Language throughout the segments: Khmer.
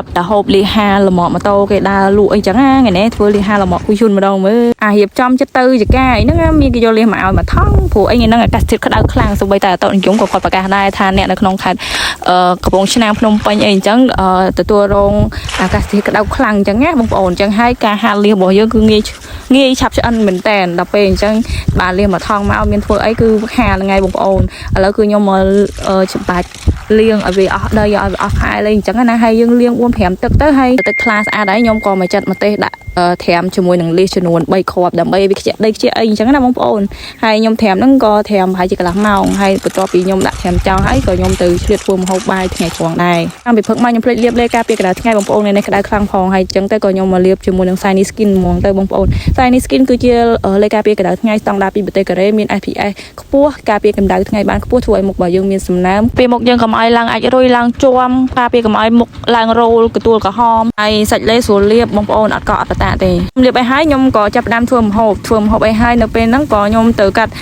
ប់តែហូបលីហាល្មមម៉ូតូគេដើរលក់អីចឹងណាថ្ងៃនេះធ្វើលីហាល្មមគូជូនម្ដងមើលអារៀបចំចិត្តទៅចកាអីហ្នឹងណាមានគេយកលៀសមកឲ្យមកថង់ព្រោះអីថ្ងៃហ្នឹងអាកាសធាតុក្តៅខ្លាំងសូម្បីតែអតនិយមក៏គាត់ប្រកាសដែរថាអ្នកនៅក្នុងខេត្តកំពង់ឆ្នាំងភ្នំពេញអីអញ្ចឹងទទួលរងអាកាសធាតុក្តៅខ្លាំងអញ្ចឹងណាបងប្អូនអញ្ចឹងហើយការហាលលៀសរបស់យើងគឺងាយងាយឆាប់ឆ្អិនមែនតែនដល់ពេលអញ្ចឹងបានលៀសមកថង់មកមានធ្វើអីគឺហាលថ្ងៃបងប្អូនឥឡូវគឺខ្ញុំមកច្បាច់លាងឲ្យវាអស់ដីឲ្យវាអស់ខែលេងអញ្ចឹងណាហើយយើងលាង4 5ទឹកទៅហើយទឹកថ្លាស្អាតហើយខ្ញុំក៏មកចាត់ម្ទេសដាក់ត្រាំជាមួយនឹងលៀសចំនួន3គ្រាប់ដើម្បីឲ្យវាខ្ជាក់ដីខ្ជាក់អីអញ្ចឹងណាបងប្អូនហើយខ្ញុំត្រាំហ្នឹងក៏ត្រាំប្រហែលជាកន្លះម៉ោងហើយបន្ទាប់ពីខ្ញុំដាក់ត្រាំចោលហើយក៏ខ្ញុំទៅឆ្លៀតធ្វើម្ហូបបាយថ្ងៃត្រង់ដែរតាមពីព្រឹកមកខ្ញុំភ្លេចលាបលេការពារក្តៅថ្ងៃបងប្អូនថ្ងៃនេះក្តៅខ្លាំងផងហើយអញ្ចឹងទៅក៏ខ្ញុំមកលាបជាមួយនឹង Shiny Skin ហ្មងទៅបងប្អូន Shiny Skin គឺជាលេការពារក្តៅថ្ងៃស្តង់ដារពីប្រទេសកូរ៉េមាន SPF ខ្ពស់ការពារកម្ដៅថ្ងៃបានខ្ពស់ធ្វើឲ្យមុខរបស់យើងមានសំណើមពេលមុខយើងកុំឲ្យឡើងអាចរុយឡើងជាំការពារកុំឲ្យមុខឡើងរោលកទួលក្រហមហើយសាច់លេស្រួលលាបបងប្អូនអត់កក់អត់បតាទេខ្ញុំលាបឲ្យហើយខ្ញុំក៏ចាប់ផ្ដើមធ្វើម្ហូបធ្វើម្ហូបឲ្យហើយនៅពេលហ្នឹងក៏ខ្ញុំទៅកាត់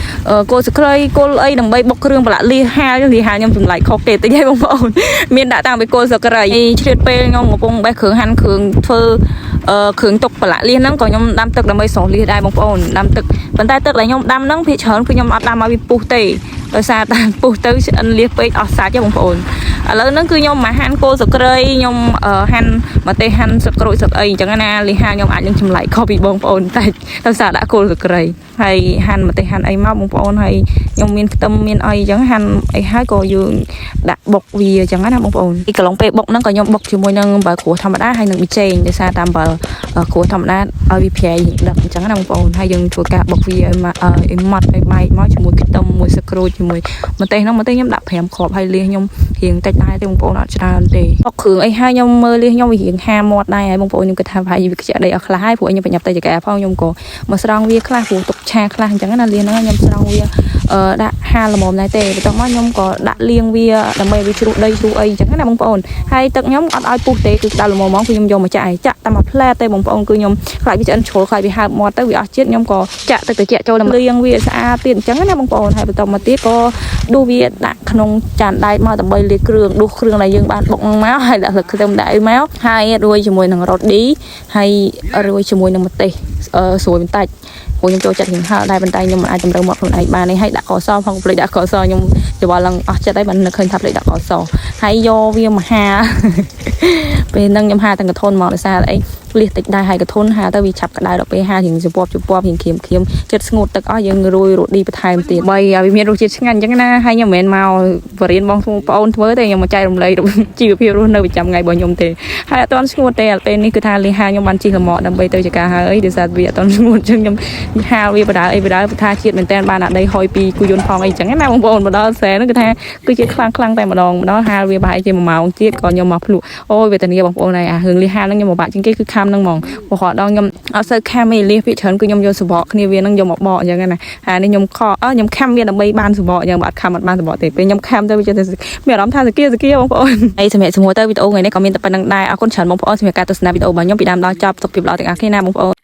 គល់សក្រីគល់អីដើម្បីបុកគ្រឿងប្រឡាក់លៀសហាលលៀសហាលខ្ញុំចម្លែកខុសគេតិចហើយបងប្អូនមានដាក់តាំងពីគល់សក្រីឆ្លៀតពេលខ្ញុំកំពុងបេះគ្រឿងហាន់គ្រឿងធ្វើគ្រឿងទុកប្រឡាក់លៀសហ្នឹងក៏ខ្ញុំដាំទឹកដើម្បីស្រោះលៀសដែរបងប្អូនដាំទឹកប៉ុន្តែទឹកដែលខ្ញុំដាំហ្នឹងភាគច្រើនគឺខ្ញុំអត់ដាំឲ្យវាពុះទេដោយសារតែពុះទៅឆ្អិនលៀសពេកអស់សាច់ហ៎បងប្អូនឥឡូវហ្នឹងគឺខ្ញុំមកហាន់គល់សក្រីខ្ញុំហាន់ម្ទេសហាន់ស្លឹកក្រូចស្លឹកអីអញ្ចឹងណាលៀសហាខ្ញុំអាចនឹងចម្លែកខុសពីបងប្អូនតែដោយសារដាក់គល់សក្រីហើយហាន់ម្ទេសហាន់អីមកបងប្អូនហើយខ្ញុំមានខ្ទឹមមានអីអញ្ចឹងហាន់អីហើយក៏យើងដាក់បុកវាអញ្ចឹងណាបងប្អូនពីកន្លងពេលបុកហ្នឹងក៏ខ្ញុំបុកជាមួយនឹងអំបិលក្រួសធម្មតាហើយនឹងប៊ីចេងដោយសារតាមអំបិលក្រួសធម្មតាឲ្យវាប្រៃដឹកអញ្ចឹងណាបងប្អូនហើយយើងធ្វើការបុកវាឲ្យមកឲ្យម៉ត់ឲ្យបែកមកជាមួយខ្ទឹមមួយស្លឹកក្រូចជាមួយម្ទេសហ្នឹងម្ទេសខ្ញុំដាក់5គ្រាប់ហើយលៀសខ្ញុំរៀងតិចដែរទេបងប្អូនអត់ច្រើនទេបុកគ្រឿងអីហើយខ្ញុំមើលលៀសខ្ញុំវារៀងហាមាត់ដែរហើយបងប្អូនខ្ញុំគិតថាប្រហែលជាវាខ្ជាក់ដីអស់ខ្លះហើយព្រោះខ្ញុំប្រញាប់ទៅចកាផងខ្ញុំក៏មកស្រង់វាខ្លះព្រោះទុកឆាខ្លះអញ្ចឹងណាលៀសហ្នឹងខ្ញុំស្រង់វាដាក់ហាលល្មមដែរទេបន្ទាប់មកខ្ញុំក៏ដាក់លាងវាដើម្បីឲ្យវាជ្រុះដីជ្រុះអីអញ្ចឹងណាបងប្អូនហើយទឹកខ្ញុំអត់ឲ្យពុះទេគឺក្តៅល្មមហ្មងគឺខ្ញុំយកមកចាក់ឲ្យចាក់តែមួយផ្លែទេបងប្អូនគឺខ្ញុំខ្លាចវាឆ្អិនជ្រុលខ្លាចវាហើបមាត់ទៅវាអស់ជាតិខ្ញុំក៏ចាក់ទឹកត្រជាក់ចូលដើម្បីលាងវាស្អាតទៀតអញ្ចឹងណាបងប្អូនហើយបន្តមកទៀតក៏ដួសវាដាក់ក្នុងចានដែកមកដើម្បីលាយគ្រឿងដួសគ្រឿងដែលយើងបានបុកមកហើយដាក់ស្លឹកខ្ទឹមដាក់អីមកហើយរួយជាមួយនឹងរ៉ូឌីហើយរួយជាមួយនឹងម្ទេសស្រួយបន្តិចព្រោះខ្ញុំចូលចិត្តរៀងហឹរដែរប៉ុន្តែខ្ញុំមិនអាចតម្រូវមាត់ខ្លួនឯងបានទេហើយដាក់កសផងភ្លេចដាក់កសខ្ញុំច្បល់ឡើងអស់ចិត្តហើយបាននឹកឃើញថាភ្លេចដាក់កសហើយយកវាមកហា ពេលហ្នឹងខ្ញុំហាទាំងកធនមកដោយសារអីលៀសតិចដែរហើយកធនហាទៅវាឆាប់ក្តៅដល់ពេលហារៀងជពាប់ជពាប់រៀងក្រៀមក្រៀមចិត្តស្ងួតទឹកអស់យើងរួយរ៉ូឌីបន្ថែមទៀតបីឲ្យវាមានរសជាតិឆ្ងាញ់អញ្ចឹងណាហើយខ្ញុំមិនមែនមកបរៀនបងប្អូនធ្វើទេខ្ញុំមកចែករំលែកជីវភាពរស់នៅប្រចាំថ្ងៃរបស់ខ្ញុំទេហើយអត់ទាន់ស្ងួតទេពេលនេះគឺថាលៀសហាខ្ញុំបានជីល្មមដើម្បីទៅចការហើយដោយសារវាអត់ទាន់ស្ងួតអញ្ចឹងខ្ញុំហាលវាបដើអីបដើថាជាតិមែនតែនបានអាដីហុយពីគូយន្តផងអីចឹងណាបងប្អូនមកដល់សែហ្នឹងគឺថាគឺជាខ្លាំងខ្លាំងតែម្ដងម្ដងហាលវាប្រហែលជា1ម៉ោងទៀតក៏ខ្ញុំមកភ្លក់អូយវេទនាបងប្អូនហើយអារឿងលៀសហាលហ្នឹងខ្ញុំពិបាកជាងគេគឺខាំហ្នឹងហ្មងព្រោះរាល់ដងខ្ញុំអត់សូវខាំឯលៀសភាគច្រើនគឺខ្ញុំយកសបកគ្នាវាហ្នឹងយកមកបកអញ្ចឹងណាហើយនេះខ្ញុំខកអើខ្ញុំខាំវាដើម្បីបានសបកអញ្ចឹងបើអត់ខាំអត់បានសបកទេពេលខ្ញុំខាំទៅវាចិត្តមានអារម្មណ៍ថាសគាសគាបងប្អូនហើយសម្រាប់សម្រួលទៅវីដេអូថ្ងៃនេះក៏មានតែប៉ុណ្្នឹងដែរអរគុណច្រើនបងប្អូនសម្រាប់ការទស្សនាវីដេអូរបស់ខ្ញុំពីដើមដល់ចប់សុខភាពល្អទាំងអស់គ្នាណាបងប្អូន។